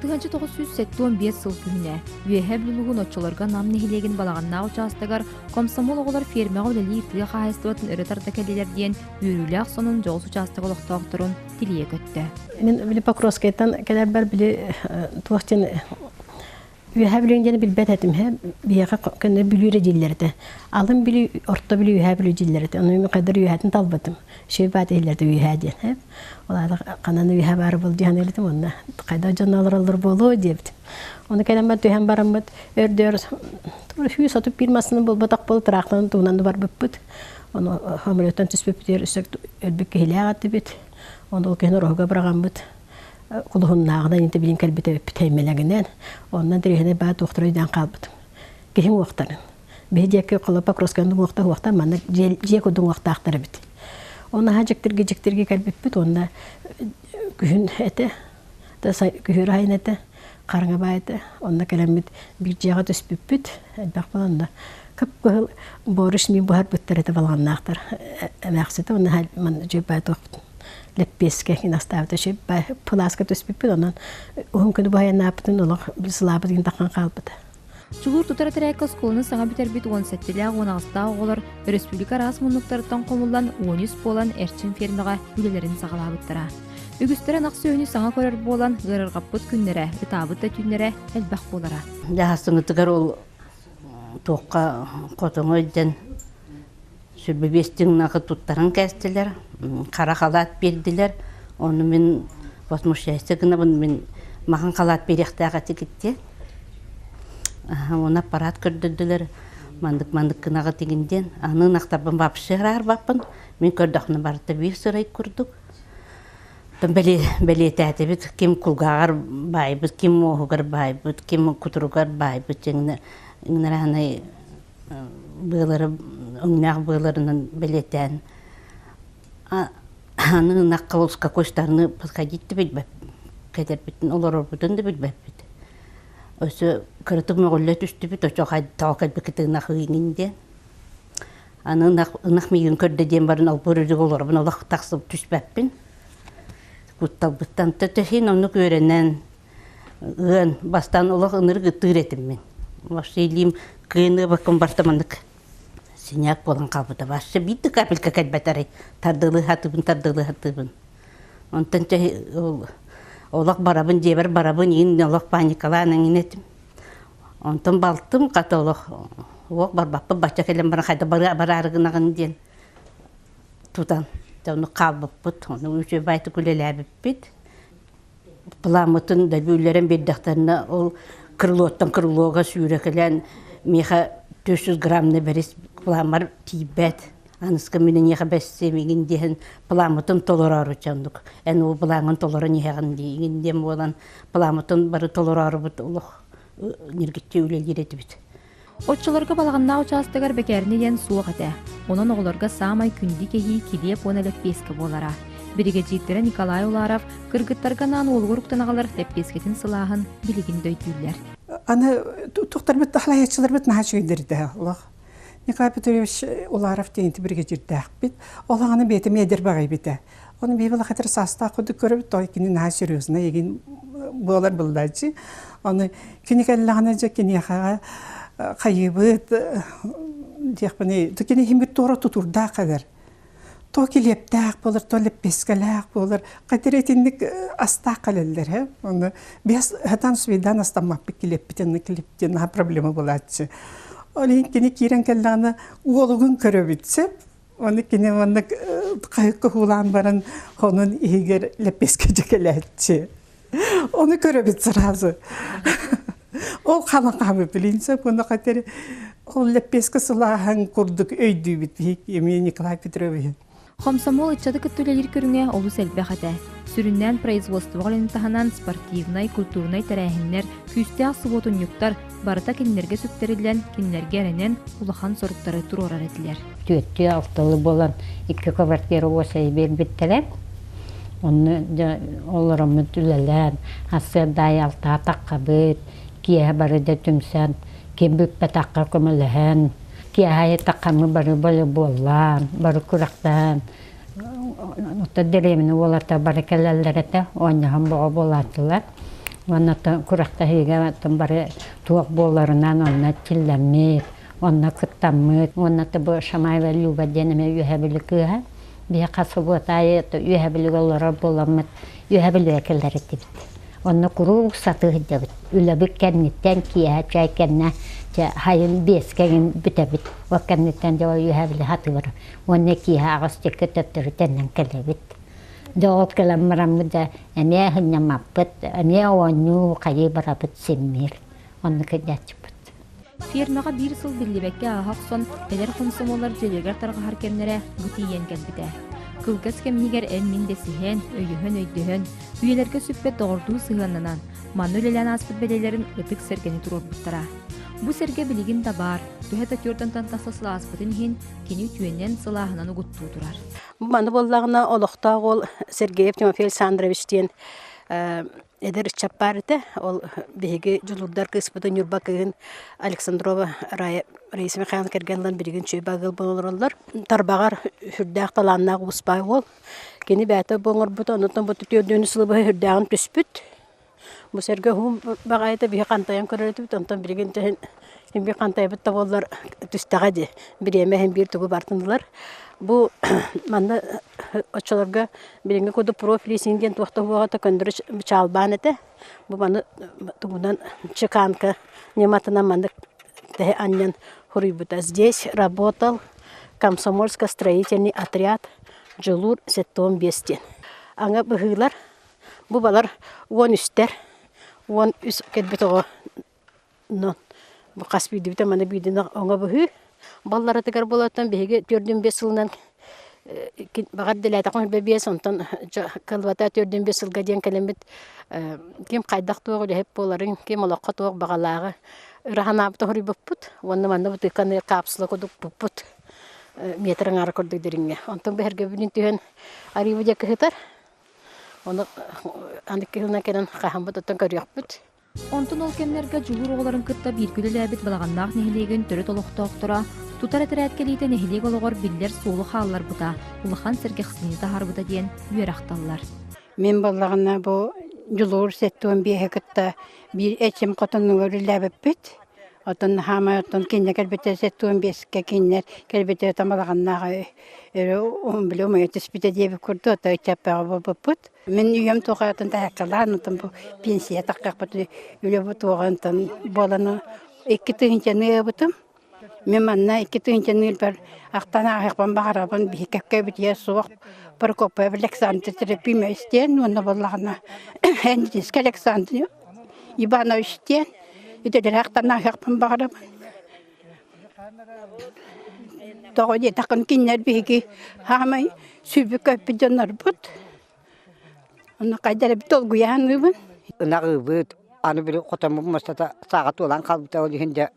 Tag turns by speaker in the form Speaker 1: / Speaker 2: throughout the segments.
Speaker 1: 1975 сыл күһүнэ Үөһээ Бүлүү улууһун оччолорго Нам нэһилиэгин Балаҕаннаах учаастагар комсомол оҕолор фермаҕа үлэлии тыа хаһаайыстыбатын өрө тарда кэллилэр диэн үөрүүлээх сонун дьоҕус учаастак олохтоохторун тилийэ көттө.
Speaker 2: Мин били Покровскайтан кэлэрбэр били туох диэн Үөһээ Бүлүүн диэни билбэт этим һэ. Биһиэхэ көннөрү Бүлүү эрэ дииллэр этэ. Алын Бүлүү, Орто Бүлүү, Үөһээ Бүлүү дииллэр этэ. Ону мин хайдах үөһээтин талбытым. Үчүгэй баат иһиллэр этэ үөһээ диэн һэ. Ол аата ханан үөһээ баара буол дии саныыр этим уонна хайдах дьон олороллор буолуо диэбитим. Ону кэлэн баран түһэн бараммыт өр-дөр 131 массыына буолбатах буол тыраахтан туһунан да барбыппыт. Ону самолеттан түспүппүтүгэр өссө өлбүт киһилээх этибит. Ону ол киһини ороһуга быраҕаммыт кулуһуннааҕынан интэ билин кэлбит эбиппит эймэлэгинэн онно дэриэһинэй баа туохтара өйдөөн хаалбытым киһи уохтарын биһи диэки холо Покровскайын уохта уохта манна дьиэ курдук уохтаахтар эбит онно аһа дьиктирги дьиктирги кэлбиппит уонна күһүн этэ күһүөр айын этэ хараҥа баа этэ онно кэлэммит биир дьиэҕэ түспүппүт элбэх буолан онно кып-кыһыл борщ миин буһарбыттар этэ балаҕаннаахтар эмээхситэ онно манна дьиэ баа туохпут лэппиэскэ астаабыта үчүгэй пылааска түспүппүт онон уһун күнү баһайанааппытын олох сылаабыт гин таххан хаалбыта.
Speaker 1: Чулуур тутар этэрээккэ оскуоланы саҥа бүтэрбит уон сэттэлээх уон аҕыстаах оҕолор өрөспүүбүлүкэ араас муннуктарыттан хомуллан уон үс буолан Эрчим фермаҕа үлэлэрин саҕалаабыттара. Үгүстэрэ ынах сүөһүнү саҥа көрөр буолан ыарырҕаппыт күннэрэ, ытаабыт да түүннэрэ элбэх буолара.
Speaker 3: Дьаһасыҥытыгар ол туохха хотоҥо илдьэн сүрбэ тыҥнахы туттаран кээстилэр, хара халаат биэрдилэр. Ону мин возмущайся гынабын, мин махан халаат биэриэхтээх этигит диэн. Оны аппарат көрдөрдүлэр, мандык-мандык гынаҕыт игин диэн. Аны ынахтарбын вообще араарбаппын. Мин көрдөхпүнэ барыта биир сырай курдук. Бэлиэтээтибит, ким кулгааҕар баайбыт, ким муоһугар баайбыт, ким кутуругар баайбыт иҥнэрэхинэй быалары өҥнөөх быаларынан бэлиэтээн аны ынахха с какой стороны подходить да билбэт кэтэрбитин олорорбутун да билбэппит өссө кыратык мөҕүллэ түстүбүт очо тоҕо кэлбиккит ынах ыйыҥын диэн аны ынах ынах миигин көрдө диэн баран олбуор үрдүгэр олоробун олох тахсып түспэппин кутталбыттан төһин оннук үөрэнэн ыан бастаан олох ынырык ытыыр этим мин вообще илиим кыайан ыабаккын барта маннык синяк буолан хаалбыта вообще биир да капелька кэлбэтэрий тардылыы сатыыбын тардылыы сатыыбын онтон олох барабын дьиэбэр барабын иин олох паникалаан эҥин этим онтон балтым хата олох уох барбаппын бачча кэлэн баран хайда бараары гынаҕын диэн тутан ону хаалбыппыт ону үчүгэй баайтык үлэлээбиппит Плааммытын да бүүллэрэн биэрдэхтэринэ ол крылоттан крылога сүүрэкэлээн миэхэ 400 граммны бэрис плааммар тиийбэт. Аныска мин эйиэхэ бэссиэм игин диэн плааммытын толороору оннук эн ол плааҥҥын толорон иһэҕин дии игин диэн буолан плааммытын бары толороорубут олох ньиргиччи үлэлиир этибит.
Speaker 1: Оччолорго Балаҕаннаах учаастагар бэкээринэ диэн суох этэ. Онон оҕолорго саамай күндү кэһии килиэп уонна лэппиэскэ буолара. Биригэдьиирдэрэ Николай Уларов кыргыттарга анаан уолугар уктан аҕалар лэппиэскэтин сылааһын билигин да өйдүүллэр.
Speaker 4: Аны тухтарбыт халайааччыларбыт наһаа үчүгэйдэрдэ олох. Николай Петрович Уларов диэн биригэдьиирдээхпит. Ол аҕаны бэйэтэ эмиэ баҕайбыта. Оны биһи балахатыр саастаах курдук көрөбүт, той кини наһаа серьезно егин буолар быллааччы. Оны кини кэллэҕинэ дьэ киниэхэҕэ хайыбыт диэхпиний, кини иһин туора тутурдаах кэлэр. То килиэптээх буолар, то лэппиэскэлээх буолар. Хатыр итинник астаах кэлэллэр һэ. Оны биэс хатан свидан астаммаппыт килиэппитин килиэптин наһаа проблема буолааччы. Ол иһин кини киирэн кэллэҕинэ уолугун көрөбүт сөп. Оны кини маннык хаһыкка хуулаан баран хонун иһигэр лэппиэскэ дьэкэлээччи. Ону көрөбүт сразу. Ол хана хаамы билинсэ буну хатер ол лэппиэскэ сылааһын курдук өйдүүбүт эмиэ Николай Петрович.
Speaker 1: Хомсомуол ыччаты кытта үлэлиир көрүҥэ олус элбэх этэ. Сүрүннээн производствоҕа үлэни таһынан спортивнай, культурнай тэрээһиннэр, күүстээх субуотунньуктар барыта кинилэргэ сүктэриллэн, кинилэргэ эрэнэн улахан соруктары туруорар этилэр.
Speaker 5: Түөртүү алтылы буолан икки квартира уосайы биэрбиттэрэ. Онно дьэ олороммут үлэлээн, сарсыарда аайы алтаа таххабыт, киэһэ бары да түмсэн, ким бүппэтэххэ көмөлөһөн, киэһэ аайы таххаммыт бары волейболлаан, бары күрэхтэһэн, оттон дэриэбинэ уолаттар бары кэлэллэр этэ, оонньоһон бөҕө буолааччылар. Уонна күрэхтэһиигэ бары туох буоларынан онно киллэммит, онно кыттаммыт. Уонна бу Шамаева Люба диэн эмиэ Үөһээ Бүлүү кыыһа. Биһи хас субуота аайы Үөһээ Бүлүүгэ олорор буоламмыт Үөһээ Бүлүүгэ кэлэр этибит. Онно куруук сатыы сылдьабыт. Үлэбит кэнниттэн киэһэ чай кэннэ чэ хайын биэскэ эҥин бүтэбит. Ол кэнниттэн дьэ Үөһээ Бүлүү сатыы барар. Уонна киэһэ аҕыс диэки төттөрү төннөн кэлэбит. Дьэ ол кэлэн бараммыт дьэ эмиэ сынньаммаппыт, эмиэ оонньуу хайыы барабыт симмиир. Оннук кырдьааччыппыт.
Speaker 1: Фермаҕа биир сыл биллибэккэ ааһа охсон, эдэр хомсомуоллар дьиэлэригэр тарҕаһар кэмнэрэ бу тиийэн кэлбитэ. Кылгас кэм иһигэр эн-мин дэсиһэн, өйөһөн-өйдөһөн, үйэлэргэ сүппэт доҕордуу сыһыаннанан, манна үлэлээн ааспыт бэлиэлэрин ытык сэргэни туруорбуттара. Бу сэргэ билигин да баар, төһө да түөрт тахса сыл ааспытын иһин, кини үтүөнэн, сылааһынан угуттуу турар.
Speaker 2: Маны буоллаҕына олохтоох уол Сергеев Тимофей Александрович диэн эдэр ыччат баар этэ. Ол биһиги дьулурдар кыыспытын Ньурба кыыһын Александрова Рая Раиса Михайловна кэргэн ылан билигин үчүгэй ыал буола олороллор. Тарбаҕар сүрдээх талааннаах уус-баай уол. Кини бэйэтэ бу оҥорбута, онтон бу түөрдүөнү сылы быһа сүрдээҕин түспүт. Бу сэргэ уһун баҕайыта биһи хантайан көрөр этибит, онтон билигин түһэн син биир хантайбыт да буоллар түстэҕэ дии. Бириэмэ иһин биир тугу барытын ылар. Бу манна оччолорго билиҥҥи курдук профиль диэн туох да суоҕа көннөрү чаалбаан этэ. Бу маны тугунан чеканка ньыматынан маннык тэһи анньан суруйбута. Здесь работал комсомольско-строительный отряд Дьулуур 75 диэн. Аҥа быһыылар Бу балар 13-тэр, 13 кэлбит оҕо бу хас биирдибитэ маны биирдин оҥо быһыы. Балларатыгар буолаттан биһиги төрдүн биэс сылынан баҕар дэлээтэххин биэс онтон кылбата төрдүн биэс сылга диэн кэлэммит ким хайдах туох үлэһит буоларын, ким олоххо туох баҕалааҕы ыра санаабыт хоруйбуппут уонна манна бутыыканы капсула курдук буппут метр аҥаара курдук дириҥҥэ. Онтон бэһэргэбинин түһэн арыыбы диэки сытар. Ону аны кыһылынан кэлэн хаһаммыт оттон көрүөхпүт.
Speaker 1: Онтон ол кэмнэргэ Дьулуур оҕолорун кытта бииргэ үлэлээбит Балаҕаннаах нэһилиэгин төрүт олохтоохторо тутар этэрээт кэлиитэ нэһилиэк олоҕор биллэр суолу хаалларбыта, улахан сэргэхсийиини таһаарбыта диэн үөрэ ахталлар.
Speaker 6: Мин буоллаҕына бу Дьулуур 75-и кытта биир эчим хотонугар үлэлээбиппит. Оттон хаамай оттон кинилэр кэлбитэ 75-кэ кинилэр кэлбитэ тамалаҕаннаах өрө били умайа түспүтэ диэбит курдук ото ыччаппаҕа буолбуппут. Мин үйэм туохатын таһаккалаан оттон бу пенсия таххахпыт үлэ бу туоҕантан буолан 2 тыһыынчаны ылбытым. Мин манна 2 тыһыынчаны ылбар ахтан ааһыахпын баҕарабын биһи кэккэбитигэр суох Прокопьев Александр Трофимович диэн уонна буоллаҕына Эндрийскэй Александр Иванович диэн идэлээх танаһыахпын баҕарабын. Тоҕо диэтэххин кинилэр биһиги хаамай сүүрбүт-көппүт дьоннорбут. Онно хайда эрэ долгуйаанныыбын.
Speaker 7: Ынах ыыбыт, аны били хотоммут муостата сааҕа туолан хаалбыта ол иһин дьэ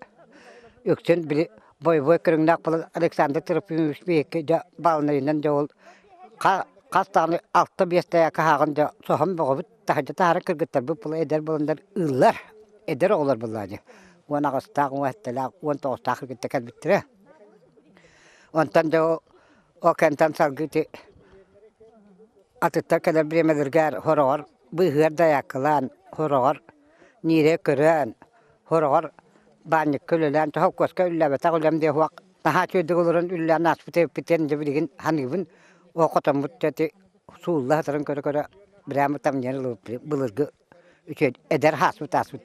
Speaker 7: үксүн били бойобуой көрүҥнээх буолан Александр Трофимович биһикки дьэ баалынайынан дьэ ол хас даҕаны алта биэс тайака хаһааҕын дьэ соһон бөҕөбүт таһырдьа таһара кыргыттарбыт була эдэр буоланнар ыыллар эдэр оҕолор буоллаҕа дии 18-таах 17-лээх 19-таах кыргыттар кэлбиттэрэ онтон дьэ ол кэнтэн салгыы ити атыттар кэлэр бириэмэлэригэр хороҕор быыһыгар дайааккалаан хороҕор ниирэ көрөн хороҕор баанньыкка үлэлээн холкуоска үлэлээбэтэх үлэм диэ суох наһаа үчүгэйдик олорон үлэлээн ааспыт эбиппитин дьэ билигин саныыбын ол хотоммут дьэ ити суулла сытарын көрө-көрө прямо тамньыйан ылбыт былыргы үчүгэй эдэр ааспыт ааспыт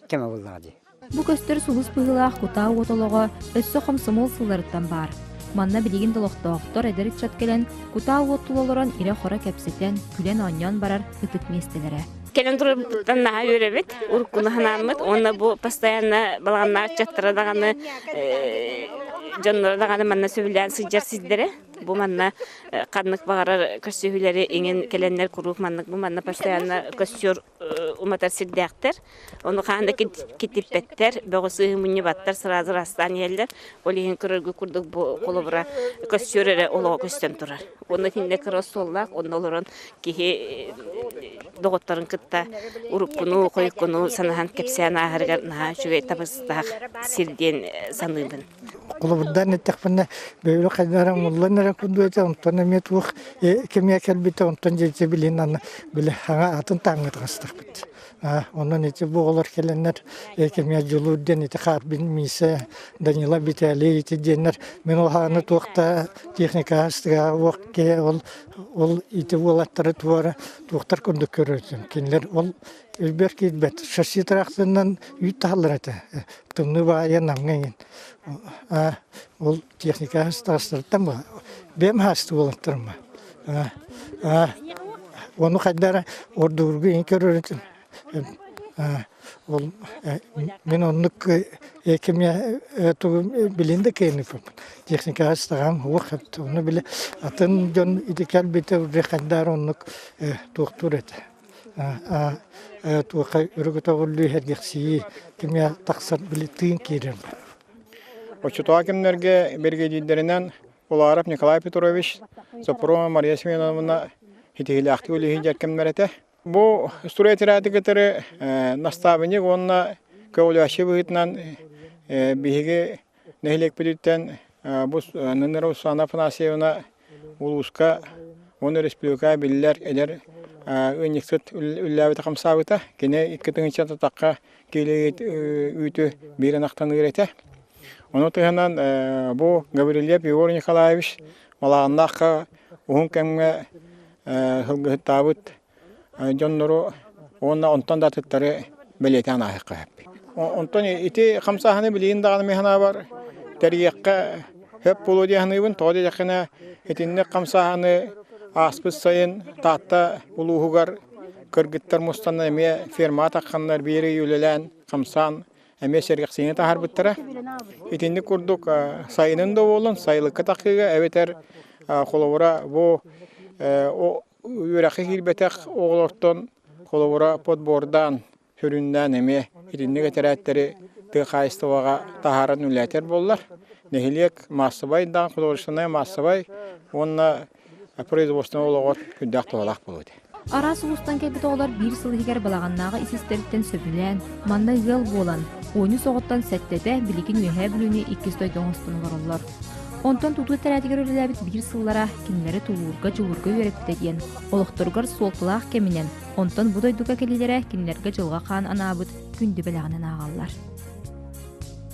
Speaker 7: кэмэ буоллаҕа дии.
Speaker 1: Бу көстөр сулус быһыылаах кутаа уот олоҕо өссө хомсомуол сылларыттан баар. Манна билигин да олохтоохтор эдэр ыччат кэлэн кутаа уот тула олорон ирэ-хоро кэпсэтэн, күлэн-оонньоон барар ытык миэстэлэрэ.
Speaker 8: Кэлэн турарбыттан наһаа үөрэбит, уруккуну санааммыт уонна бу постоянно балаҕаннаах ыччаттара даҕаны дьонноро даҕаны манна сөбүлээн сылдьар сирдэрэ. Бу манна ханнык баҕарар көрсүһүүлэри иҥин кэлэннэр куруук маннык бу манна постоянно костер уматар сирдээхтэр. Ону хаһан да китиппэттэр, бөҕү сыыһы мунньубаттар, сразу растаан иһэллэр. Ол иһин көрөргө курдук бу холобура костер эрэ олоҕо көстөн турар. Уонна итиннэ кыра остуоллаах, онно олорон киһи доҕотторун кытта уруккуну, хойуккуну санаһан кэпсээн ааһарыгар наһаа үчүгэй табыстаах сир диэн саныыбын.
Speaker 9: Холобурдаан эттэхпинэ, бөөлө хайдара оҥоллон эрэ курдук онтон эмиэ туох кэмиэ кэлбитэ, онтон дьэ билин аны били хаҥа атын тааҥҥа таҕыстахпыт. Онон ити бу оҕолор кэлэннэр кэмҥэ Дьулуур диэн ити Харбин Миисэ, Данила Виталий ити диэннэр мин ол хааны туох да техника астыга уох ол ол ити уолаттары туора туохтар курдук көрөтүм. Кинилэр ол өйбөр киирбэт. Шасси тракторынан үүт таһаллар этэ. Тымныы баайа намҥа иҥин. Ол техника астарыттан бу. Бэм хаасты уолаттарым. Ону хайдара ордугургу иҥ көрөрүтүм. Ол мин оннук кимиэ тугу билин да кэйниппин. Техника астаҕам уох ону биле атын дьон ити кэлбитэ уже хайдаар оннук туохтуур этэ. Туохха өрөгөтөҕүллүү сэргэхсийии кимиэ тахсар били тыын киирэр.
Speaker 10: Оччотооҕу кэмнэргэ биригэдьиирдэринэн Уларов Николай Петрович, Сопрунова Мария Семеновна ситиһиилээхтик үлэлиир кэмнэр этэ. Бу стройотряды кытары наставник уонна көҕүлээччи быһыытынан биһиги нэһилиэкпититтэн бу Ныныр Руслана Афанасьевна улууска уонна республика биллэр эдэр ыанньыксыт үлэлээбитэ хамсаабыта. Кини 2 тыһыынча тахха киилэ үүтү биир ынахтаныыр этэ. Ону таһынан бу Гаврильев Егор Николаевич Малааннаахха уһун кэмҥэ сылгыһыттаабыт дьоннору уонна онтон да атыттары бэлиэтээн ааһыахха сөп. Онтон ити хамсааһыны билигин даҕаны мин санаабар тэрийиэххэ сөп буолуо дии саныыбын. Тоҕо диэтэххинэ итинник хамсааһыны ааспыт сайын Таатта улууһугар кыргыттар мустаннар эмиэ фермаҕа тахханнар биир ый үлэлээн хамсаан эмиэ сэргэхсийиини таһаарбыттара. Итинник курдук сайынын да буоллун, сайылыкка тахсыыга эбэтэр холобура бу үөрэххэ киирбэтэх оҕолортон холобура подбордаан, сүрүннээн эмиэ итинник этэрээттэри тыа хаһаайыстыбаҕа таһааран үлэлэтэр буоллар, нэһилиэк маассабай даҕаны художественнай маассабай уонна производственнай олоҕор күндээх туһалаах буолуо этэ.
Speaker 1: Араас улуустан кэлбит оҕолор биир сыл иһигэр балаҕаннааҕы ис-истэриттэн сөбүлээн, манна ыал буолан, 13 оҕоттон сэттэтэ билигин Үөһээ Бүлүүнү иккис дойду оҥостон олороллор. Онтон тутуу этэрээтигэр үлэлээбит биир сыллара кинилэри тулуурга, дьулуурга үөрэппитэ диэн, олохторугар суолталаах кэминэн, онтон бу дойдуга кэлиилэрэ кинилэргэ дьылҕа хаан анаабыт күндү бэлэҕинэн ааҕаллар.